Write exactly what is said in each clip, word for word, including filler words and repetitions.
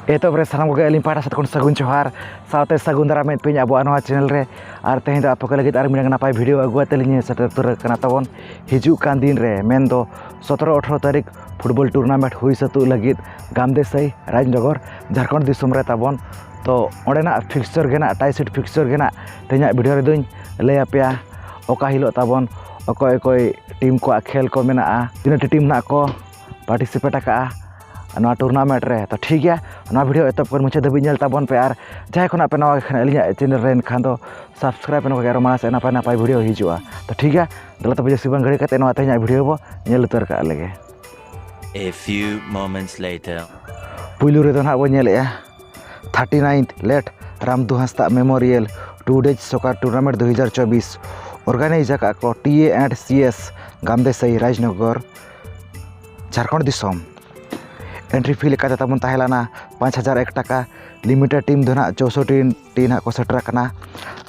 ᱮᱛᱚᱦᱚᱵ ᱨᱮ ᱥᱟᱱᱟᱢ ᱠᱚᱜᱮ ᱟᱹᱞᱤᱧ ᱯᱟᱦᱴᱟ ᱥᱮᱫ ᱠᱷᱚᱱ ᱥᱟᱹᱜᱩᱱ ᱡᱚᱦᱟᱨ, ᱥᱟᱶᱛᱮ ᱥᱟᱹᱜᱩᱱ ᱫᱟᱨᱟᱢ ᱢᱮᱫ ᱯᱮᱧ ᱟᱵᱚᱣᱟᱜ ᱱᱚᱣᱟ ᱪᱮᱱᱮᱞ ᱨᱮ᱾ ᱟᱨ ᱛᱮᱦᱮᱧ ᱫᱚ ᱟᱯᱮ ᱠᱚ ᱞᱟᱹᱜᱤᱫ ᱟᱨ ᱢᱤᱫᱴᱟᱝ ᱱᱟᱯᱟᱭ ᱵᱷᱤᱰᱤᱭᱳ ᱟᱹᱜᱩ ᱠᱟᱛᱮ ᱞᱤᱧ ᱥᱮᱴᱮᱨ ᱩᱛᱟᱹᱨ ᱟᱠᱟᱱᱟ ᱛᱟᱵᱚᱱ᱾ ᱦᱤᱡᱩᱜ ᱠᱟᱱ ᱫᱤᱱ ᱨᱮ, ᱢᱮᱱᱫᱚ ᱥᱚᱛᱨᱚ ᱟᱴᱷᱨᱚ ᱛᱟᱹᱨᱤᱠᱷ ᱯᱷᱩᱴᱵᱚᱞ ᱴᱩᱨᱱᱟᱢᱮᱱᱴ ᱦᱩᱭ ᱥᱟᱹᱛᱩᱜ ᱞᱟᱹᱜᱤᱫ ᱜᱟᱢᱫᱮᱥᱟᱹᱭ, ᱨᱟᱡᱽᱱᱚᱜᱚᱨ, ᱡᱷᱟᱲᱠᱷᱚᱸᱰ ᱫᱤᱥᱚᱢ ᱨᱮ ᱛᱟᱵᱚᱱ᱾ ᱛᱚ ᱚᱸᱰᱮᱱᱟᱜ ᱯᱷᱤᱠᱥᱪᱟᱨ ᱜᱮ ᱱᱟᱜ, ᱴᱟᱭ ᱥᱤᱴ ᱯᱷᱤᱠᱥᱪᱟᱨ ᱜᱮ ᱱᱟᱜ ᱛᱮᱦᱮᱧᱟᱜ ᱵᱷᱤᱰᱤᱭᱳ ᱨᱮᱫᱚᱧ ᱞᱟᱹᱭ ᱟᱯᱮᱭᱟ᱾ ᱚᱠᱟ ᱦᱤᱞᱳᱜ ᱛᱟᱵᱚᱱ ᱚᱠᱚᱭ ᱚᱠᱚᱭ ᱴᱤᱢ ᱠᱚᱣᱟᱜ ᱠᱷᱮᱞ ᱠᱚ ᱢᱮᱱᱟᱜᱼᱟ, ᱛᱤᱱᱟᱹᱜ ᱴᱤ ᱴᱤᱢ ᱱᱟᱜ ᱠᱚ ᱯᱟᱨᱴᱤᱥᱤᱯᱮᱴ ᱟᱠᱟᱫᱼᱟ ᱱᱚᱣᱟ ᱴᱩᱨᱱᱟᱢᱮᱱᱴ ᱨᱮ᱾ ᱛᱚ ᱴᱷᱤᱠ ᱜᱮᱭᱟ, ᱱᱚᱣᱟ ᱵᱷᱤᱰᱤᱭᱳ ᱮᱛᱚᱦᱚᱵ ᱠᱷᱚᱱ ᱢᱩᱪᱟᱹᱫ ᱫᱷᱟᱹᱵᱤᱡ ᱧᱮᱞ ᱛᱟᱵᱚᱱ ᱯᱮ᱾ ᱟᱨ ᱡᱟᱦᱟᱸᱭ ᱠᱷᱚᱱᱟᱜ ᱯᱮ ᱱᱟᱣᱟ ᱜᱮ ᱠᱷᱟᱱ ᱟᱹᱞᱤᱧᱟᱜ ᱪᱮᱱᱮᱞ ᱨᱮ, ᱮᱱᱠᱷᱟᱱ ᱫᱚ ᱥᱟᱵᱥᱠᱨᱟᱭᱤᱵ ᱱᱚᱝᱠᱟ ᱜᱮ ᱟᱨᱚ ᱢᱟᱲᱟᱝ ᱥᱮᱫ ᱱᱟᱯᱟᱭ ᱱᱟᱯᱟᱭ ᱵᱷᱤᱰᱤᱭᱳ ᱦᱤᱡᱩᱜᱼᱟ᱾ ᱛᱚ ᱴᱷᱤᱠ ᱜᱮᱭᱟ, ᱫᱮᱞᱟ ᱛᱚᱵᱮ ᱡᱟᱹᱥᱛᱤ ᱵᱟᱝ ᱜᱷᱟᱹᱲᱤ ᱠᱟᱛᱮ ᱱᱚᱣᱟ ᱛᱮᱦᱮᱧᱟᱜ ᱵᱷᱤᱰᱤᱭᱳ ᱵᱚ ᱧᱮᱞ ᱩᱛᱟᱹᱨ ᱠᱟᱜ ᱞᱮᱜᱮ᱾ A few moments later. ᱯᱩᱭᱞᱩ ᱨᱮᱫᱚ ᱱᱟᱦᱟᱜ ᱵᱚ ᱧᱮᱞᱮᱜᱼᱟ thirty ninth Late ᱨᱟᱢᱫᱩ ᱦᱟᱸᱥᱫᱟ Memorial Two Days Soccer Tournament ᱫᱩ ᱦᱟᱡᱟᱨ ᱪᱚᱵᱵᱤᱥ᱾ ᱚᱨᱜᱟᱱᱟᱭᱤᱡᱽ ᱟᱠᱟᱫ ᱠᱚ T A and C S, ᱜᱟᱢᱫᱮᱥᱟᱹᱭ, ᱨᱟᱡᱽᱱᱚᱜᱚᱨ, ᱡᱷᱟᱲᱠᱷᱚᱸᱰ ᱫᱤᱥᱚᱢ᱾ ᱮᱱᱴᱨᱤ ᱯᱷᱤ ᱞᱮᱠᱟᱛᱮ ᱛᱟᱵᱚᱱ ᱛᱟᱦᱮᱸ ᱞᱮᱱᱟ ᱯᱟᱸᱪ ᱦᱟᱡᱟᱨ ᱮᱠ ᱴᱟᱠᱟ᱾ ᱞᱤᱢᱤᱴᱮᱰ ᱴᱤᱢ ᱫᱚ ᱱᱟᱦᱟᱜ ᱪᱳᱥᱚᱴᱴᱤ ᱴᱤᱢ ᱱᱟᱦᱟᱜ ᱠᱚ ᱥᱮᱴᱮᱨ ᱟᱠᱟᱱᱟ᱾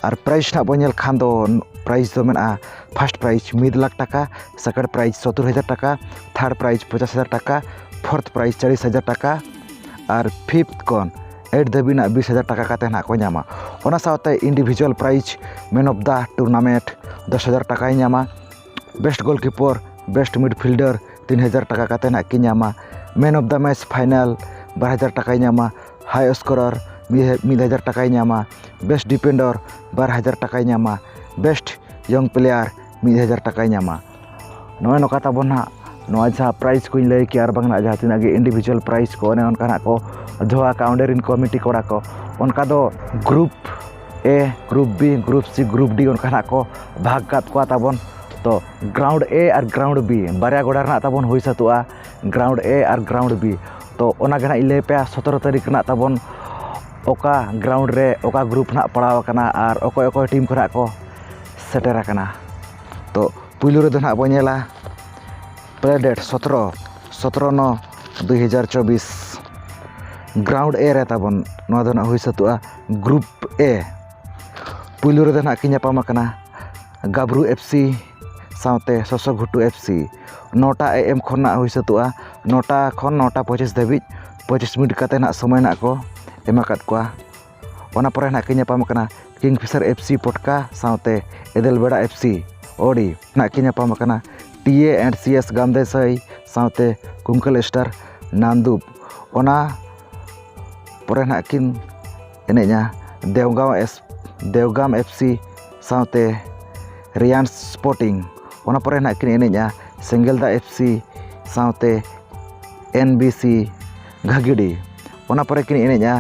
ᱟᱨ ᱯᱨᱟᱭᱤᱡᱽ ᱱᱟᱦᱟᱜ ᱵᱚᱱ ᱧᱮᱞ ᱠᱷᱟᱱ ᱫᱚ, ᱯᱨᱟᱭᱤᱡᱽ ᱫᱚ ᱢᱮᱱᱟᱜᱼᱟ, ᱯᱷᱟᱥᱴ ᱯᱨᱟᱭᱤᱡᱽ ᱢᱤᱫ ᱞᱟᱠᱷ ᱴᱟᱠᱟ, ᱥᱮᱠᱮᱱᱰ ᱯᱨᱟᱭᱤᱡᱽ ᱥᱚᱛᱛᱚᱨ ᱦᱟᱡᱟᱨ ᱴᱟᱠᱟ, ᱛᱷᱟᱨᱰ ᱯᱨᱟᱭᱤᱡᱽ ᱯᱚᱪᱟᱥ ᱦᱟᱡᱟᱨ ᱴᱟᱠᱟ, ᱯᱷᱳᱨᱛᱷ ᱯᱨᱟᱭᱤᱡᱽ ᱪᱚᱞᱞᱤᱥ ᱦᱟᱡᱟᱨ ᱴᱟᱠᱟ, ᱟᱨ ᱯᱷᱤᱯᱛᱷ ᱠᱷᱚᱱ ᱮᱭᱤᱴ ᱫᱷᱟᱹᱵᱤᱡ ᱱᱟᱜ ᱵᱤᱥ ᱦᱟᱡᱟᱨ ᱴᱟᱠᱟ ᱠᱟᱛᱮ ᱱᱟᱜ ᱠᱚ ᱧᱟᱢᱟ᱾ ᱚᱱᱟ ᱥᱟᱶᱛᱮ individual prize, main of the tournament ᱫᱚᱥ ᱦᱟᱡᱟᱨ ᱴᱟᱠᱟᱭ ᱧᱟᱢᱟ, ᱵᱮᱥᱴ ᱜᱳᱞᱠᱤᱯᱟᱨ, ᱵᱮᱥᱴ ᱢᱤᱰᱯᱷᱤᱞᱰᱟᱨ ᱛᱤᱱ ᱦᱟᱡᱟᱨ ᱴᱟᱠᱟ ᱠᱟᱛᱮ ᱱᱟᱜ ᱠᱤᱱ ᱧᱟᱢᱟ, man of the match final ᱵᱟᱨ ᱦᱟᱡᱟᱨ ᱴᱟᱠᱟᱭ ᱧᱟᱢᱟ, ᱦᱟᱭ ᱥᱠᱳᱨᱟᱨ ᱢᱤᱫ ᱦᱟᱡᱟᱨ ᱴᱟᱠᱟᱭ ᱧᱟᱢᱟ, ᱵᱮᱥᱴ ᱰᱤᱯᱮᱱᱰᱟᱨ ᱵᱟᱨ ᱦᱟᱡᱟᱨ ᱴᱟᱠᱟᱭ ᱧᱟᱢᱟ, ᱵᱮᱥᱴ ᱭᱚᱝ ᱯᱞᱮᱭᱟᱨ ᱢᱤᱫ ᱦᱟᱡᱟᱨ ᱴᱟᱠᱟᱭ ᱧᱟᱢᱟ᱾ ᱱᱚᱜᱼᱚᱭ ᱱᱚᱝᱠᱟ ᱛᱟᱵᱚᱱ ᱱᱟᱦᱟᱜ ᱱᱚᱣᱟ ᱡᱟᱦᱟᱸ ᱯᱨᱟᱭᱤᱡᱽ ᱠᱚᱧ ᱞᱟᱹᱭ ᱠᱮᱜᱼᱟ, ᱟᱨ ᱵᱟᱝ ᱱᱟᱦᱟᱜ ᱡᱟᱦᱟᱸ ᱛᱤᱱᱟᱹᱜ ᱜᱮ ᱤᱱᱰᱤᱵᱷᱤᱡᱩᱣᱟᱞ ᱯᱨᱟᱭᱤᱡᱽ ᱠᱚ, ᱚᱱᱮ ᱚᱱᱠᱟ ᱱᱟᱦᱟᱜ ᱠᱚ ᱫᱚᱦᱚ ᱟᱠᱟᱫᱼᱟ ᱚᱸᱰᱮ ᱨᱮᱱ ᱠᱚᱢᱤᱴᱤ ᱠᱚᱲᱟ ᱠᱚ᱾ ᱚᱱᱠᱟ ᱫᱚ group A, group B, group C, group D ᱚᱱᱠᱟ ᱱᱟᱦᱟᱜ ᱠᱚ ᱵᱷᱟᱜᱽ ᱟᱠᱟᱫ ᱠᱚᱣᱟ ᱛᱟᱵᱚᱱ᱾ ᱛᱚ ᱜᱨᱟᱣᱩᱱᱰ ᱮ ᱟᱨ ᱜᱨᱟᱣᱩᱱᱰ ᱵᱤ ᱵᱟᱨᱭᱟ ᱜᱚᱰᱟ ᱨᱮᱱᱟᱜ ᱛᱟᱵᱚᱱ ᱦᱩᱭ ᱥᱟᱹᱛᱚᱜᱼᱟ, ᱜᱨᱟᱣᱩᱱᱰ ᱮ ᱟᱨ ᱜᱨᱟᱣᱩᱱᱰ ᱵᱤ᱾ ᱛᱚ ᱚᱱᱟ ᱜᱮ ᱱᱟᱦᱟᱜ ᱤᱧ ᱞᱟᱹᱭ ᱟᱯᱮᱭᱟ, ᱥᱚᱛᱨᱚ ᱛᱟᱹᱨᱤᱠᱷ ᱨᱮᱱᱟᱜ ᱛᱟᱵᱚᱱ ᱚᱠᱟ ᱜᱨᱟᱣᱩᱱᱰ ᱨᱮ ᱚᱠᱟ ᱜᱨᱩᱯ ᱱᱟᱦᱟᱜ ᱯᱟᱲᱟᱣ ᱟᱠᱟᱱᱟ ᱟᱨ ᱚᱠᱚᱭ ᱚᱠᱚᱭ ᱴᱤᱢ ᱠᱚ ᱱᱟᱦᱟᱜ ᱠᱚ ᱥᱮᱴᱮᱨ ᱟᱠᱟᱱᱟ᱾ ᱛᱚ ᱯᱩᱭᱞᱩ ᱨᱮᱫᱚ ᱱᱟᱦᱟᱜ ᱵᱚᱱ ᱧᱮᱞᱟ ᱯᱞᱮ ᱰᱮᱴ ᱥᱚᱛᱨᱚ, ᱥᱚᱛᱨᱚ ᱱᱚ ᱫᱩᱭ ᱦᱟᱡᱟᱨ ᱪᱚᱵᱵᱤᱥ᱾ ᱜᱨᱟᱣᱩᱱᱰ ᱮ ᱨᱮ ᱛᱟᱵᱚᱱ ᱱᱚᱣᱟ ᱫᱚ ᱱᱟᱦᱟᱜ ᱦᱩᱭ ᱥᱟᱹᱛᱚᱜᱼᱟ ᱜᱨᱩᱯ ᱮ᱾ ᱯᱩᱭᱞᱩ ᱨᱮᱫᱚ ᱱᱟᱦᱟᱜ ᱠᱤᱱ ᱧᱟᱯᱟᱢ ᱟᱠᱟᱱᱟ ᱜᱟᱵᱽᱨᱩ ᱮᱯᱷ ᱥᱤ ᱥᱟᱶᱛᱮ ᱥᱚᱥᱚ ᱜᱷᱩᱴᱩ ᱮᱯᱷ ᱥᱤ᱾ ᱱᱚᱴᱟ ᱮ ᱮᱢ ᱠᱷᱚᱱ ᱱᱟᱦᱟᱜ ᱦᱩᱭ ᱥᱟᱹᱛᱚᱜᱼᱟ ᱱᱚᱴᱟ ᱠᱷᱚᱱ ᱱᱚᱴᱟ ᱯᱚᱸᱪᱤᱥ ᱫᱷᱟᱹᱵᱤᱡ ᱯᱚᱸᱪᱤᱥ ᱢᱤᱱᱤᱴ ᱠᱟᱛᱮ ᱱᱟᱦᱟᱜ ᱥᱚᱢᱚᱭ ᱱᱟᱦᱟᱜ ᱠᱚ ᱮᱢ ᱟᱠᱟᱫ ᱠᱚᱣᱟ᱾ ᱚᱱᱟ ᱯᱚᱨᱮ ᱱᱟᱦᱟᱜ ᱠᱤᱱ ᱧᱟᱯᱟᱢ ᱠᱟᱱᱟ ᱠᱤᱝᱯᱷᱤᱥᱟᱨ ᱮᱯᱷ ᱥᱤ ᱯᱚᱴᱠᱟ ᱥᱟᱶᱛᱮ ᱮᱫᱮᱞᱵᱮᱲᱟ ᱮᱯᱷ ᱥᱤ ᱳᱰᱤ᱾ ᱱᱟᱦᱟᱜ ᱠᱤᱱ ᱧᱟᱯᱟᱢ ᱠᱟᱱᱟ T A and C S ᱜᱟᱢᱫᱮᱥᱟᱹᱭ ᱥᱟᱶᱛᱮ ᱠᱩᱝᱠᱟᱹᱞ ᱥᱴᱟᱨ ᱱᱟᱱᱫᱩᱯ᱾ ᱚᱱᱟ ᱯᱚᱨᱮ ᱱᱟᱦᱟᱜ ᱠᱤᱱ ᱮᱱᱮᱡᱼᱟ ᱫᱮᱣᱜᱟᱸᱣ ᱮᱥ ᱫᱮᱣᱜᱟᱢ ᱮᱯᱷ ᱥᱤ ᱥᱟᱶᱛᱮ ᱨᱤᱭᱟᱱᱥ ᱥᱯᱳᱨᱴᱤᱝ᱾ ᱚᱱᱟ ᱯᱚᱨᱮ ᱱᱟᱦᱟᱜ ᱠᱤᱱ ᱮᱱᱮᱡᱼᱟ ᱥᱮᱸᱜᱮᱞᱫᱟ ᱮᱯᱷ ᱥᱤ ᱥᱟᱶᱛᱮ ᱮᱱ ᱵᱤ ᱥᱤ ᱜᱷᱟᱹᱜᱤᱰᱤ᱾ ᱚᱱᱟ ᱯᱚᱨᱮ ᱠᱤᱱ ᱮᱱᱮᱡᱼᱟ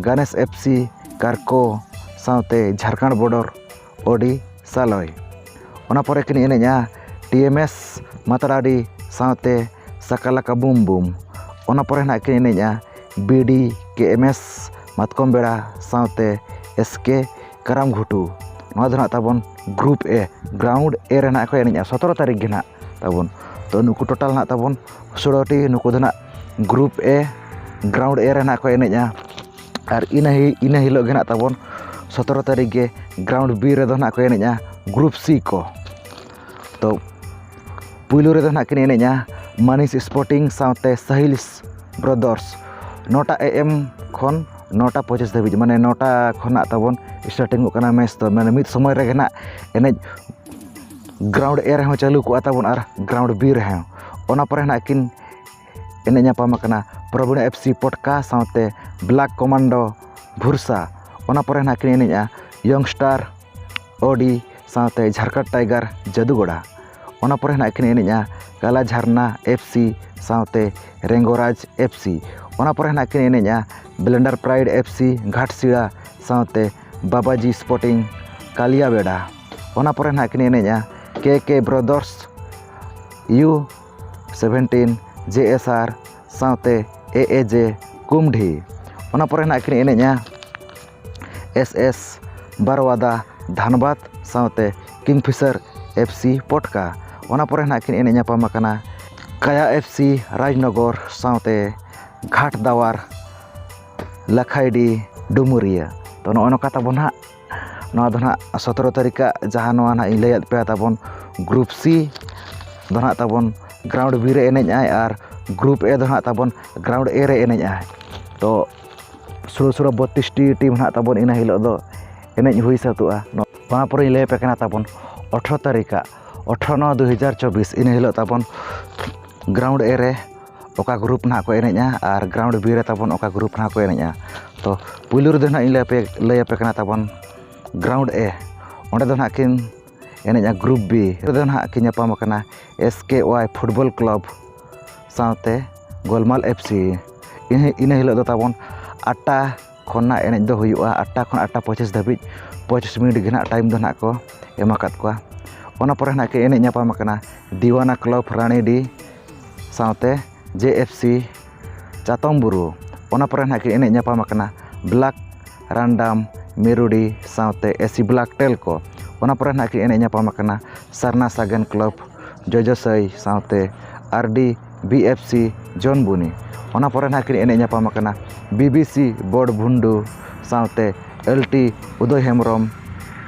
ᱜᱟᱱᱮᱥ ᱮᱯᱷ ᱥᱤ ᱠᱟᱨᱠᱳ ᱥᱟᱶᱛᱮ ᱡᱷᱟᱲᱠᱷᱚᱸᱰ ᱵᱚᱰᱚᱨ ᱳᱰᱤ ᱥᱟᱞᱚᱭ᱾ ᱚᱱᱟ ᱯᱚᱨᱮ ᱠᱤᱱ ᱮᱱᱮᱡᱼᱟ ᱴᱤ ᱮᱢ ᱮᱥ ᱢᱟᱛᱲᱟᱰᱤ ᱥᱟᱶᱛᱮ ᱥᱟᱠᱟᱞᱟᱠᱟ ᱵᱩᱢ ᱵᱩᱢ᱾ ᱚᱱᱟ ᱯᱚᱨᱮ ᱱᱟᱦᱟᱜ ᱠᱤᱱ ᱮᱱᱮᱡᱼᱟ ᱵᱤ ᱰᱤ ᱠᱮ ᱮᱢ ᱮᱥ ᱢᱟᱛᱠᱚᱢ ᱵᱮᱲᱟ ᱥᱟᱶᱛᱮ ᱮᱥ ᱠᱮ ᱠᱟᱨᱟᱢ ᱜᱷᱩᱴᱩ᱾ ᱱᱚᱣᱟ ᱫᱚ ᱱᱟᱦᱟᱜ ᱛᱟᱵᱚᱱ ᱜᱨᱩᱯ ᱮ, ᱜᱨᱟᱣᱩᱱᱰ ᱮ ᱨᱮ ᱱᱟᱦᱟᱜ ᱠᱚ ᱮᱱᱮᱡᱼᱟ, ᱥᱚᱛᱨᱚ ᱛᱟᱹᱨᱤᱠᱷ ᱜᱮ ᱱᱟᱦᱟᱜ ᱛᱟᱵᱚᱱ᱾ ᱛᱚ ᱱᱩᱠᱩ ᱴᱳᱴᱟᱞ ᱱᱟᱦᱟᱜ ᱛᱟᱵᱚᱱ ᱥᱳᱞᱳᱴᱤ, ᱱᱩᱠᱩ ᱫᱚ ᱱᱟᱦᱟᱜ ᱜᱨᱩᱯ ᱮ, ᱜᱨᱟᱣᱩᱱᱰ ᱮ ᱨᱮ ᱱᱟᱦᱟᱜ ᱠᱚ ᱮᱱᱮᱡᱼᱟ᱾ ᱟᱨ ᱤᱱᱟᱹ ᱦᱤ- ᱤᱱᱟᱹ ᱦᱤᱞᱳᱜ ᱜᱮ ᱱᱟᱦᱟᱜ ᱛᱟᱵᱚᱱ ᱥᱚᱛᱨᱚ ᱛᱟᱹᱨᱤᱠᱷ ᱜᱮ ᱜᱨᱟᱣᱩᱱᱰ ᱵᱤ ᱨᱮᱫᱚ ᱱᱟᱦᱟᱜ ᱠᱚ ᱮᱱᱮᱡᱼᱟ ᱜᱨᱩᱯ ᱥᱤ ᱠᱚ᱾ ᱛᱚ ᱯᱩᱭᱞᱩ ᱨᱮᱫᱚ ᱱᱟᱦᱟᱜ ᱠᱤᱱ ᱮᱱᱮᱡᱼᱟ ᱢᱟᱱᱤᱥ ᱥᱯᱳᱨᱴᱤᱝ ᱥᱟᱶᱛᱮ ᱥᱟᱦᱤᱞ ᱵᱨᱚᱫᱚᱨᱥ᱾ ᱱᱚᱴᱟ ᱮ ᱮᱢ ᱠᱷᱚᱱ ᱱᱚᱴᱟ ᱯᱚᱸᱪᱤᱥ ᱫᱷᱟᱹᱵᱤᱡ, ᱢᱟᱱᱮ ᱱᱚᱴᱟ ᱠᱷᱚᱱᱟᱜ ᱛᱟᱵᱚᱱ ᱥᱴᱟᱨᱴᱤᱝᱚᱜ ᱠᱟᱱᱟ ᱢᱮᱪ ᱫᱚ, ᱢᱟᱱᱮ ᱢᱤᱫ ᱥᱚᱢᱚᱭ ᱨᱮᱜᱮ ᱱᱟᱦᱟᱜ ᱮᱱᱮᱡ ᱜᱨᱟᱣᱩᱱᱰ ᱮ ᱨᱮᱦᱚᱸ ᱪᱟᱹᱞᱩ ᱠᱚᱜᱼᱟ ᱛᱟᱵᱚᱱ ᱟᱨ ᱜᱨᱟᱣᱩᱱᱰ ᱵᱤ ᱨᱮᱦᱚᱸ᱾ ᱚᱱᱟ ᱯᱚᱨᱮ ᱱᱟᱦᱟᱜ ᱠᱤᱱ ᱮᱱᱮᱡ ᱧᱟᱯᱟᱢ ᱟᱠᱟᱱᱟ ᱯᱨᱚᱵᱤᱬ ᱮᱯᱷ ᱥᱤ ᱯᱚᱴᱠᱟ ᱥᱟᱶᱛᱮ ᱵᱞᱟᱠ ᱠᱚᱢᱟᱱᱰᱳ ᱵᱷᱩᱨᱥᱟ᱾ ᱚᱱᱟ ᱯᱚᱨᱮ ᱱᱟᱦᱟᱜ ᱠᱤᱱ ᱮᱱᱮᱡᱼᱟ ᱭᱚᱝᱥᱴᱟᱨ ᱳᱰᱤ ᱥᱟᱶᱛᱮ ᱡᱷᱟᱨᱠᱷᱚᱸᱰ ᱴᱟᱭᱜᱟᱨ ᱡᱟᱹᱫᱩᱜᱚᱲᱟ᱾ ᱚᱱᱟ ᱯᱚᱨᱮ ᱱᱟᱦᱟᱜ ᱠᱤᱱ ᱮᱱᱮᱡᱼᱟ ᱠᱟᱞᱟ ᱡᱷᱟᱨᱱᱟ ᱮᱯᱷ ᱥᱤ ᱥᱟᱶᱛᱮ ᱨᱮᱝᱜᱚᱨᱟᱡᱽ ᱮᱯᱷ ᱥᱤ᱾ ᱚᱱᱟ ᱯᱚᱨᱮ ᱱᱟᱦᱟᱜ ᱠᱤᱱ ᱮᱱᱮᱡᱼᱟ ᱵᱞᱮᱱᱰᱟᱨ ᱯᱨᱟᱭᱤᱰ ᱮᱯᱷ ᱥᱤ ᱜᱷᱟᱴᱥᱤᱲᱟ ᱥᱟᱶᱛᱮ ᱵᱟᱵᱟᱡᱤ ᱥᱯᱳᱨᱴᱤᱝ ᱠᱟᱞᱤᱭᱟᱵᱮᱰᱟ᱾ ᱚᱱᱟ ᱯᱚᱨᱮ ᱱᱟᱦᱟᱜ ᱠᱤᱱ ᱮᱱᱮᱡᱼᱟ ᱠᱮ ᱠᱮ ᱵᱨᱚᱫᱚᱨᱥ ᱭᱩ ᱥᱮᱵᱷᱮᱱᱴᱤᱱ ᱡᱮ ᱮᱥ ᱟᱨ ᱥᱟᱶᱛᱮ ᱮ ᱮ ᱡᱮ ᱠᱩᱢᱰᱷᱤ᱾ ᱚᱱᱟ ᱯᱚᱨᱮ ᱱᱟᱦᱟᱜ ᱠᱤᱱ ᱮᱱᱮᱡᱼᱟ ᱮᱥ ᱮᱥ ᱵᱟᱨᱣᱟᱫᱟ ᱫᱷᱟᱱᱵᱟᱫᱽ ᱥᱟᱶᱛᱮ ᱠᱤᱝᱯᱷᱤᱥᱟᱨ ᱮᱯᱷ ᱥᱤ ᱯᱚᱴᱠᱟ᱾ ᱚᱱᱟ ᱯᱚᱨᱮ ᱱᱟᱦᱟᱜ ᱠᱤᱱ ᱮᱱᱮᱡ ᱧᱟᱯᱟᱢ ᱟᱠᱟᱱᱟ ᱠᱟᱭᱟ ᱮᱯᱷ ᱥᱤ ᱨᱟᱡᱽᱱᱚᱜᱚᱨ ᱥᱟᱶᱛᱮ ᱜᱷᱟᱴ ᱫᱟᱣᱟᱨ ᱞᱟᱠᱷᱟᱭᱰᱤ ᱰᱩᱢᱩᱨᱤᱭᱟᱹ᱾ ᱛᱚ ᱱᱚᱜᱼᱚᱭ ᱱᱚᱝᱠᱟ ᱛᱟᱵᱚᱱ ᱦᱟᱸᱜ, ᱱᱚᱣᱟ ᱫᱚ ᱱᱟᱦᱟᱜ ᱥᱚᱛᱨᱚ ᱛᱟᱹᱨᱤᱠᱷ ᱟᱜ ᱡᱟᱦᱟᱸ ᱱᱚᱣᱟ ᱱᱟᱦᱟᱜ ᱤᱧ ᱞᱟᱹᱭᱟᱫ ᱯᱮᱭᱟ ᱛᱟᱵᱚᱱ ᱜᱨᱩᱯ ᱥᱤ ᱫᱚ ᱱᱟᱦᱟᱜ ᱛᱟᱵᱚᱱ ᱜᱨᱟᱣᱩᱱᱰ ᱵᱤ ᱨᱮ ᱮᱱᱮᱡ ᱟᱭ ᱟᱨ Group A ᱫᱚ ᱱᱟᱦᱟᱜ ᱛᱟᱵᱚᱱ Ground A ᱨᱮ ᱮᱱᱮᱡᱼᱟ᱾ ᱛᱚ ᱥᱳᱞᱳ ᱥᱳᱞᱳ ᱵᱚᱛᱛᱨᱤᱥ ᱴᱤ ᱴᱤᱢ ᱱᱟᱦᱟᱜ ᱛᱟᱵᱚᱱ ᱤᱱᱟᱹ ᱦᱤᱞᱳᱜ ᱫᱚ ᱮᱱᱮᱡ ᱦᱩᱭ ᱥᱟᱹᱛᱚᱜᱼᱟ᱾ ᱚᱱᱟ ᱯᱚᱨᱮᱧ ᱞᱟᱹᱭ ᱟᱯᱮ ᱠᱟᱱᱟ ᱛᱟᱵᱚᱱ ᱟᱴᱷᱨᱚ ᱛᱟᱹᱨᱤᱠᱷᱟᱜ, ᱟᱴᱷᱨᱚ ᱱᱚ ᱫᱩ ᱦᱟᱡᱟᱨ ᱪᱚᱵᱵᱤᱥ, ᱤᱱᱟᱹ ᱦᱤᱞᱳᱜ ᱛᱟᱵᱚᱱ Ground A ᱨᱮ ᱚᱠᱟ group ᱱᱟᱦᱟᱜ ᱠᱚ ᱮᱱᱮᱡᱼᱟ ᱟᱨ Ground B ᱨᱮ ᱛᱟᱵᱚᱱ ᱚᱠᱟ group ᱱᱟᱦᱟᱜ ᱠᱚ ᱮᱱᱮᱡᱼᱟ᱾ ᱛᱚ ᱯᱩᱭᱞᱩ ᱨᱮᱫᱚ ᱱᱟᱦᱟᱜ ᱤᱧ ᱞᱟᱹᱭ ᱟᱯᱮ, ᱞᱟᱹᱭ ᱟᱯᱮ ᱠᱟᱱᱟ ᱛᱟᱵᱚᱱ Ground A᱾ ᱚᱸᱰᱮ ᱫᱚ ᱱᱟᱦᱟᱜ ᱠᱤᱱ ᱮᱱᱮᱡᱼᱟ Group B ᱨᱮᱫᱚ ᱱᱟᱦᱟᱜ ᱠᱤᱱ ᱧᱟᱯᱟᱢ ᱟᱠᱟᱱᱟ S K Y Football Club ᱥᱟᱶᱛᱮ ᱜᱳᱞᱢᱟᱞ F C᱾ ᱤᱱᱟᱹ, ᱤᱱᱟᱹ ᱦᱤᱞᱳᱜ ᱫᱚ ᱛᱟᱵᱚᱱ ᱟᱴᱴᱟ ᱠᱷᱚᱱᱟᱜ ᱮᱱᱮᱡ ᱫᱚ ᱦᱩᱭᱩᱜᱼᱟ, ᱟᱴᱴᱟ ᱠᱷᱚᱱ ᱟᱴᱴᱟ ᱯᱚᱸᱪᱤᱥ ᱫᱷᱟᱹᱵᱤᱡ ᱯᱚᱸᱪᱤᱥ ᱢᱤᱱᱤᱴ ᱜᱮ ᱱᱟᱦᱟᱜ time ᱫᱚ ᱱᱟᱦᱟᱜ ᱠᱚ ᱮᱢ ᱟᱠᱟᱫ ᱠᱚᱣᱟ᱾ ᱚᱱᱟ ᱯᱚᱨᱮ ᱱᱟᱦᱟᱜ ᱠᱤᱱ ᱮᱱᱮᱡ ᱧᱟᱯᱟᱢ ᱟᱠᱟᱱᱟ ᱫᱤᱣᱟᱱᱟ Club ᱨᱟᱱᱤᱰᱤ ᱥᱟᱶᱛᱮ J F C ᱪᱟᱛᱚᱢ ᱵᱩᱨᱩ᱾ ᱚᱱᱟ ᱯᱚᱨᱮ ᱱᱟᱦᱟᱜ ᱠᱤᱱ ᱮᱱᱮᱡ ᱧᱟᱯᱟᱢ ᱟᱠᱟᱱᱟ Black Random ᱢᱮᱨᱩᱰᱤ ᱥᱟᱶᱛᱮ A C Black Telco᱾ ᱚᱱᱟ ᱯᱚᱨᱮ ᱱᱟᱦᱟᱜ ᱠᱤᱱ ᱮᱱᱮᱡ ᱧᱟᱯᱟᱢ ᱟᱠᱟᱱᱟ ᱥᱟᱨᱱᱟ ᱥᱟᱜᱮᱱ Club ᱡᱚᱡᱚᱥᱟᱹᱭ ᱥᱟᱶᱛᱮ R D B F C Jonbuni. ᱚᱱᱟ ᱯᱚᱨᱮ ᱱᱟᱦᱟᱜ ᱠᱤᱱ ᱮᱱᱮᱡ ᱧᱟᱯᱟᱢ ᱟᱠᱟᱱᱟ B B C ᱵᱚᱲᱵᱷᱩᱱᱰᱩ ᱥᱟᱶᱛᱮ L T ᱩᱫᱚᱭ ᱦᱮᱢᱵᱨᱚᱢ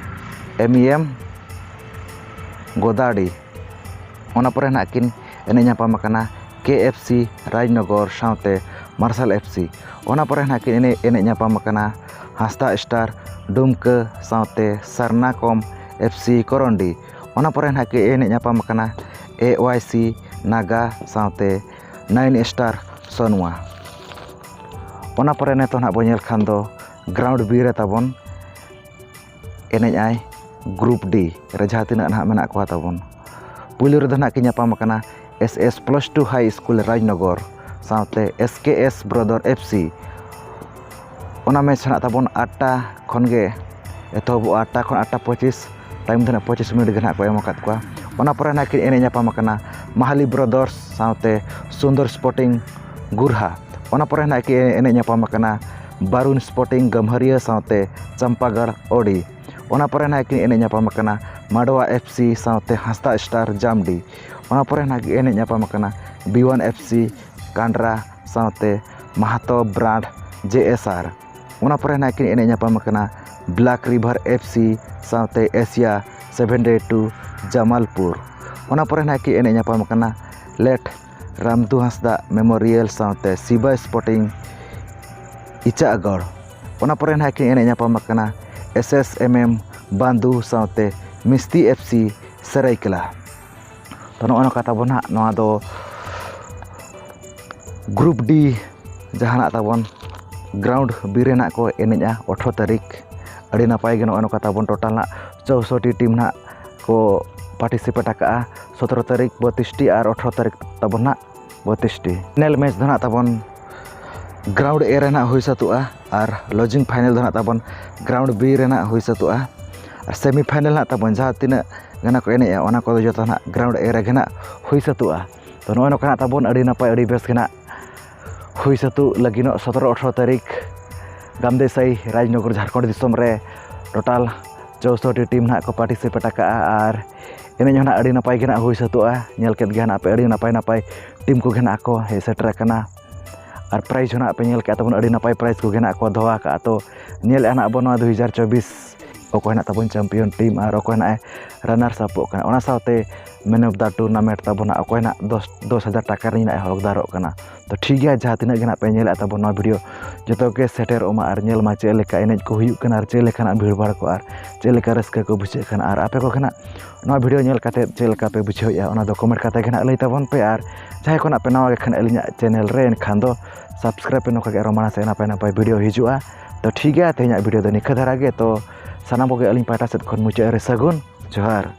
M E M ᱜᱚᱫᱟᱰᱤ᱾ ᱚᱱᱟ ᱯᱚᱨᱮ ᱱᱟᱦᱟᱜ ᱠᱤᱱ ᱮᱱᱮᱡ ᱧᱟᱯᱟᱢ ᱟᱠᱟᱱᱟ K F C ᱨᱟᱡᱽᱱᱚᱜᱚᱨ ᱥᱟᱶᱛᱮ ᱢᱟᱨᱥᱟᱞ F C᱾ ᱚᱱᱟ ᱯᱚᱨᱮ ᱱᱟᱦᱟᱜ ᱠᱤᱱ ᱮᱱᱮᱡ, ᱮᱱᱮᱡ ᱧᱟᱯᱟᱢ ᱟᱠᱟᱱᱟ ᱦᱟᱸᱥᱫᱟ Star ᱰᱩᱢᱠᱟᱹ ᱥᱟᱶᱛᱮ ᱥᱟᱨᱱᱟᱠᱚᱢ F C ᱠᱚᱨᱚᱱᱰᱤ᱾ ᱚᱱᱟ ᱯᱚᱨᱮ ᱱᱟᱦᱟᱜ ᱠᱤᱱ ᱮᱱᱮᱡ ᱧᱟᱯᱟᱢ ᱟᱠᱟᱱᱟ A Y C ᱱᱟᱜᱟ ᱥᱟᱶᱛᱮ Nine Star ᱥᱚᱱᱩᱣᱟ᱾ ᱚᱱᱟ ᱯᱚᱨᱮ ᱱᱤᱛᱚᱜ ᱱᱟᱦᱟᱜ ᱵᱚᱱ ᱧᱮᱞ ᱠᱷᱟᱱ ᱫᱚ Ground B ᱨᱮ ᱛᱟᱵᱚᱱ ᱮᱱᱮᱡ ᱟᱭ Group D ᱨᱮ ᱡᱟᱦᱟᱸ ᱛᱤᱱᱟᱹᱜ ᱱᱟᱦᱟᱜ ᱢᱮᱱᱟᱜ ᱠᱚᱣᱟ ᱛᱟᱵᱚᱱ᱾ ᱯᱩᱭᱞᱩ ᱨᱮᱫᱚ ᱱᱟᱦᱟᱜ ᱠᱤᱱ ᱧᱟᱯᱟᱢ ᱟᱠᱟᱱᱟ S S Plus Two High School Rajnagar ᱥᱟᱶᱛᱮ S K S Brother F C᱾ ᱚᱱᱟ match ᱱᱟᱦᱟᱜ ᱛᱟᱵᱚᱱ ᱟᱴᱴᱟ ᱠᱷᱚᱱ ᱜᱮ ᱮᱛᱚᱦᱚᱵᱚᱜᱼᱟ, ᱟᱴᱴᱟ ᱠᱷᱚᱱ ᱟᱴᱴᱟ ᱯᱚᱸᱪᱤᱥ time ᱫᱚ ᱱᱟᱦᱟᱜ ᱯᱚᱸᱪᱤᱥ ᱢᱤᱱᱤᱴ ᱜᱮ ᱱᱟᱦᱟᱜ ᱠᱚ ᱮᱢ ᱟᱠᱟᱫ ᱠᱚᱣᱟ᱾ ᱚᱱᱟ ᱯᱚᱨᱮ ᱱᱟᱦᱟᱜ ᱠᱤᱱ ᱮᱱᱮᱡ ᱧᱟᱯᱟᱢ ᱟᱠᱟᱱᱟ ᱢᱟᱦᱟᱞᱤ Brothers ᱥᱟᱶᱛᱮ ᱥᱩᱱᱫᱚᱨ Sporting ᱜᱩᱨᱦᱟ᱾ ᱚᱱᱟ ᱯᱚᱨᱮ ᱱᱟᱦᱟᱜ ᱠᱤᱱ ᱮᱱᱮᱡ ᱧᱟᱯᱟᱢ ᱟᱠᱟᱱᱟ ᱵᱟᱨᱩᱱ Sporting ᱜᱟᱹᱢᱦᱟᱹᱨᱤᱭᱟᱹ ᱥᱟᱶᱛᱮ ᱪᱟᱢᱯᱟᱜᱟᱲ ᱚᱰᱤ᱾ ᱚᱱᱟ ᱯᱚᱨᱮ ᱱᱟᱦᱟᱜ ᱠᱤᱱ ᱮᱱᱮᱡ ᱧᱟᱯᱟᱢ ᱟᱠᱟᱱᱟ ᱢᱟᱰᱣᱟ F C ᱥᱟᱶᱛᱮ ᱦᱟᱸᱥᱫᱟ Star ᱡᱟᱢᱰᱤ᱾ ᱚᱱᱟ ᱯᱚᱨᱮ ᱱᱟᱦᱟᱜ ᱠᱤᱱ ᱮᱱᱮᱡ ᱧᱟᱯᱟᱢ ᱟᱠᱟᱱᱟ B one F C ᱠᱟᱱᱰᱨᱟ ᱥᱟᱶᱛᱮ ᱢᱟᱦᱟᱛᱚ Brand J S R᱾ ᱚᱱᱟ ᱯᱚᱨᱮ ᱱᱟᱦᱟᱜ ᱠᱤᱱ ᱮᱱᱮᱡ ᱧᱟᱯᱟᱢ ᱟᱠᱟᱱᱟ Black River F C ᱥᱟᱶᱛᱮ Asia Seven Day Two Jamalpur. ᱚᱱᱟ ᱯᱚᱨᱮ ᱱᱟᱦᱟᱜ ᱠᱤᱱ ᱮᱱᱮᱡ ᱧᱟᱯᱟᱢ ᱟᱠᱟᱱᱟ Late ᱨᱟᱢᱫᱩ ᱦᱟᱸᱥᱫᱟ ᱢᱮᱢᱳᱨᱤᱭᱟᱞ ᱥᱟᱶᱛᱮ ᱥᱤᱵᱟ ᱥᱯᱳᱨᱴᱤᱝ ᱤᱪᱟᱜᱚᱲ᱾ ᱚᱱᱟ ᱯᱚᱨᱮ ᱱᱟᱦᱟᱜ ᱠᱤᱱ ᱮᱱᱮᱡ ᱧᱟᱯᱟᱢ ᱟᱠᱟᱱᱟ ᱮᱥ ᱮᱥ ᱮᱢ ᱮᱢ ᱵᱟᱱᱫᱩ ᱥᱟᱶᱛᱮ ᱢᱤᱥᱛᱤ ᱮᱯᱷ ᱥᱤ ᱥᱟᱹᱨᱟᱹᱭᱠᱮᱞᱟ᱾ ᱛᱚ, ᱱᱚᱜᱼᱚ ᱱᱚᱝᱠᱟ ᱛᱟᱵᱚᱱ ᱦᱟᱸᱜ ᱱᱚᱣᱟ ᱫᱚ ᱜᱨᱩᱯ ᱰᱤ ᱡᱟᱦᱟᱱᱟᱜ ᱛᱟᱵᱚᱱ ᱜᱨᱟᱣᱩᱱᱰ ᱵᱤ ᱨᱮᱱᱟᱜ ᱠᱚ ᱮᱱᱮᱡᱼᱟ ᱟᱴᱷᱨᱚ ᱛᱟᱹᱨᱤᱠᱷ᱾ ᱟᱹᱰᱤ ᱱᱟᱯᱟᱭ ᱜᱮ ᱱᱚᱜᱼᱚ ᱱᱚᱝᱠᱟ ᱛᱟᱵᱚᱱ ᱴᱳᱴᱟᱞ ᱦᱟᱸᱜ ᱪᱳᱥᱚᱴᱴᱤ ᱴᱤᱢ ᱦᱟᱸᱜ ᱠᱚ ᱯᱟᱨᱴᱤᱥᱤᱯᱮᱴ ᱟᱠᱟᱫᱼᱟ᱾ ᱥᱚᱛᱨᱚ ᱛᱟᱹᱨᱤᱠᱷ ᱵᱚᱛᱤᱥᱴᱤ ᱟᱨ ᱟᱴᱷᱨᱚ ᱛᱟᱹᱨᱤᱠᱷ ᱛᱟᱵᱚᱱ ᱦᱟᱸᱜ ᱵᱚᱛᱤᱥᱴᱤ᱾ ᱯᱷᱟᱭᱱᱮᱞ ᱢᱮᱪ ᱫᱚ ᱦᱟᱸᱜ ᱛᱟᱵᱚᱱ ᱜᱨᱟᱣᱩᱱᱰ ᱮ ᱨᱮ ᱦᱟᱸᱜ ᱦᱩᱭ ᱥᱟᱹᱛᱩᱜᱼᱟ ᱟᱨ ᱞᱚᱡᱤᱝ ᱯᱷᱟᱭᱱᱮᱞ ᱫᱚ ᱦᱟᱸᱜ ᱛᱟᱵᱚᱱ ᱜᱨᱟᱣᱩᱱᱰ ᱵᱤ ᱨᱮ ᱦᱟᱸᱜ ᱦᱩᱭ ᱥᱟᱹᱛᱩᱜᱼᱟ᱾ ᱟᱨ ᱥᱮᱢᱤ ᱯᱷᱟᱭᱱᱮᱞ ᱦᱟᱸᱜ ᱛᱟᱵᱚᱱ ᱡᱟᱦᱟᱸ ᱛᱤᱱᱟᱹᱜ ᱜᱟᱱ ᱠᱚ ᱮᱱᱮᱡᱼᱟ, ᱚᱱᱟ ᱠᱚᱫᱚ ᱡᱚᱛᱚ ᱦᱟᱸᱜ ᱜᱨᱟᱣᱩᱱᱰ ᱮ ᱨᱮᱜᱮ ᱦᱟᱸᱜ ᱦᱩᱭ ᱥᱟᱹᱛᱩᱜᱼᱟ᱾ ᱛᱚ, ᱱᱚᱜᱼᱚᱭ ᱱᱚᱝᱠᱟ ᱦᱟᱸᱜ ᱛᱟᱵᱚᱱ ᱟᱹᱰᱤ ᱱᱟᱯᱟᱭ, ᱟᱹᱰᱤ ᱵᱮᱥ ᱜᱮ ᱦᱟᱸᱜ ᱦᱩᱭ ᱥᱟᱹᱛᱩᱜ ᱞᱟᱹᱜᱤᱫᱚᱜ ᱥᱚᱛᱨᱚ ᱟᱴᱷᱨᱚ ᱛᱟᱹᱨᱤᱠᱷ ᱜᱟᱢᱫᱮᱥᱟᱹᱭ ᱨᱟᱡᱽᱱᱚᱜᱚᱨ ᱡᱷᱟᱲᱠᱷᱚᱸᱰ ᱫᱤᱥᱚᱢ ᱨᱮ ᱴᱳᱴᱟᱞ ᱪᱳᱥᱚᱴᱴᱤ ᱴᱤᱢ ᱱᱟᱦᱟᱜ ᱠᱚ ᱯᱟᱨᱴᱤᱥᱤᱯᱮᱴ ᱟᱠᱟᱫᱼᱟ᱾ ᱟᱨ ᱮᱱᱮᱡ ᱦᱚᱸ ᱱᱟᱦᱟᱜ ᱟᱹᱰᱤ ᱱᱟᱯᱟᱭ ᱜᱮ ᱱᱟᱦᱟᱜ ᱦᱩᱭ ᱥᱟᱹᱛᱩᱜᱼᱟ᱾ ᱧᱮᱞ ᱠᱮᱫ ᱜᱮ ᱱᱟᱦᱟᱜ ᱯᱮ ᱟᱹᱰᱤ ᱱᱟᱯᱟᱭ ᱱᱟᱯᱟᱭ ᱴᱤᱢ ᱠᱚᱜᱮ ᱱᱟᱦᱟᱜ ᱠᱚ ᱦᱮᱡ ᱥᱮᱴᱮᱨ ᱟᱠᱟᱱᱟ᱾ ᱟᱨ ᱯᱨᱟᱭᱤᱡᱽ ᱦᱚᱸ ᱱᱟᱦᱟᱜ ᱯᱮ ᱧᱮᱞ ᱠᱮᱫᱼᱟ ᱛᱟᱵᱚᱱ, ᱟᱹᱰᱤ ᱱᱟᱯᱟᱭ ᱯᱨᱟᱭᱤᱡᱽ ᱠᱚᱜᱮ ᱱᱟᱦᱟᱜ ᱠᱚ ᱫᱚᱦᱚ ᱟᱠᱟᱫᱼᱟ᱾ ᱛᱚ, ᱧᱮᱞᱮᱫᱼᱟ ᱱᱟᱦᱟᱜ ᱵᱚᱱ ᱱᱚᱣᱟ ᱫᱩ ᱦᱟᱡᱟᱨ ᱪᱚᱵᱵᱤᱥ ᱚᱠᱚᱭ ᱱᱟᱦᱟᱜ ᱛᱟᱵᱚᱱ ᱪᱟᱢᱯᱤᱭᱚᱱ ᱴᱤᱢ ᱟᱨ ᱚᱠᱚᱭ ᱱᱟᱦᱟᱜ ᱮ ᱨᱟᱱᱟᱨᱥ ᱟᱯᱚᱜ ᱠᱟᱱᱟ᱾ ᱚᱱᱟ ᱥᱟᱶᱛᱮ ᱢᱮᱱ ᱚᱯᱷ ᱫᱟ ᱴᱩᱨᱱᱟᱢᱮᱱᱴ ᱛᱟᱵᱚᱱ ᱱᱟᱦᱟᱜ ᱚᱠᱚᱭ ᱱᱟᱦᱟᱜ ᱫᱚᱥ, ᱫᱚᱥ ᱦᱟᱡᱟᱨ ᱴᱟᱠᱟ ᱨᱤᱱᱤᱡ ᱱᱟᱦᱟᱜ ᱮ ᱦᱚᱠᱫᱟᱨᱚᱜ ᱠᱟᱱᱟ᱾ ᱛᱚ, ᱴᱷᱤᱠ ᱜᱮᱭᱟ, ᱡᱟᱦᱟᱸ ᱛᱤᱱᱟᱹᱜ ᱜᱮ ᱱᱟᱦᱟᱜ ᱯᱮ ᱧᱮᱞᱮᱫᱼᱟ ᱛᱟᱵᱚᱱ ᱱᱚᱣᱟ ᱵᱷᱤᱰᱤᱭᱳ, ᱡᱚᱛᱚ ᱜᱮ ᱥᱮᱴᱮᱨᱚᱜ ᱢᱟ ᱟᱨ ᱧᱮᱞ ᱢᱟ ᱪᱮᱫ ᱞᱮᱠᱟ ᱮᱱᱮᱡ ᱠᱚ ᱦᱩᱭᱩᱜ ᱠᱟᱱᱟ ᱟᱨ ᱪᱮᱫ ᱞᱮᱠᱟᱱᱟᱜ ᱵᱷᱤᱲ ᱵᱷᱟᱲ ᱠᱚ ᱟᱨ ᱪᱮᱫ ᱞᱮᱠᱟ ᱨᱟᱹᱥᱠᱟᱹ ᱠᱚ ᱵᱩᱡᱷᱟᱹᱜ ᱠᱟᱱᱟ᱾ ᱟᱨ ᱟᱯᱮ ᱠᱚᱜᱮ ᱱᱟᱦᱟᱜ ᱱᱚᱣᱟ ᱵᱷᱤᱰᱤᱭᱳ ᱧᱮᱞ ᱠᱟᱛᱮᱫ ᱪᱮᱫ ᱞᱮᱠᱟ ᱯᱮ ᱵᱩᱡᱷᱟᱹᱣᱮᱫᱼᱟ, ᱚᱱᱟ ᱫᱚ ᱠᱚᱢᱮᱱᱴ ᱠᱟᱛᱮ ᱜᱮ ᱱᱟᱦᱟᱜ ᱞᱟᱹᱭ ᱛᱟᱵᱚᱱ ᱯᱮ᱾ ᱟᱨ ᱡᱟᱦᱟᱸᱭ ᱠᱚ ᱱᱟᱦᱟᱜ ᱯᱮ ᱱᱟᱣᱟ ᱜᱮ ᱠᱷᱟᱱ ᱟᱹᱞᱤᱧᱟᱜ ᱪᱮᱱᱮᱞ ᱨᱮ, ᱮᱱᱠᱷᱟᱱ ᱫᱚ ᱥᱟᱵᱥᱠᱨᱟᱭᱤᱵᱽ ᱯᱮ, ᱱᱚᱝᱠᱟ ᱜᱮ ᱟᱨᱚ ᱢᱟᱲᱟᱝ ᱥᱮᱫ ᱱᱟᱯᱟᱭ ᱱᱟᱯᱟᱭ ᱵᱷᱤᱰᱤᱭᱳ ᱦᱤᱡᱩᱜᱼᱟ᱾ ᱛᱚ, ᱴᱷᱤᱠ ᱜᱮᱭᱟ, ᱛᱮᱦᱮᱧᱟᱜ ᱵᱷᱤᱰᱤᱭᱳ ᱫᱚ ᱱᱤᱝᱠᱟᱹ ᱫᱷᱟᱨᱟ ᱜᱮ᱾ ᱛᱚ, ᱥᱟᱱᱟᱢ ᱠᱚᱜᱮ ᱟᱹᱞᱤᱧ ᱯᱟᱦᱴᱟ ᱥᱮᱫ ᱠᱷᱚᱱ ᱢᱩᱪᱟᱹᱫ ᱨᱮ ᱥᱟᱹᱜᱩᱱ ᱡᱚᱦᱟᱨ᱾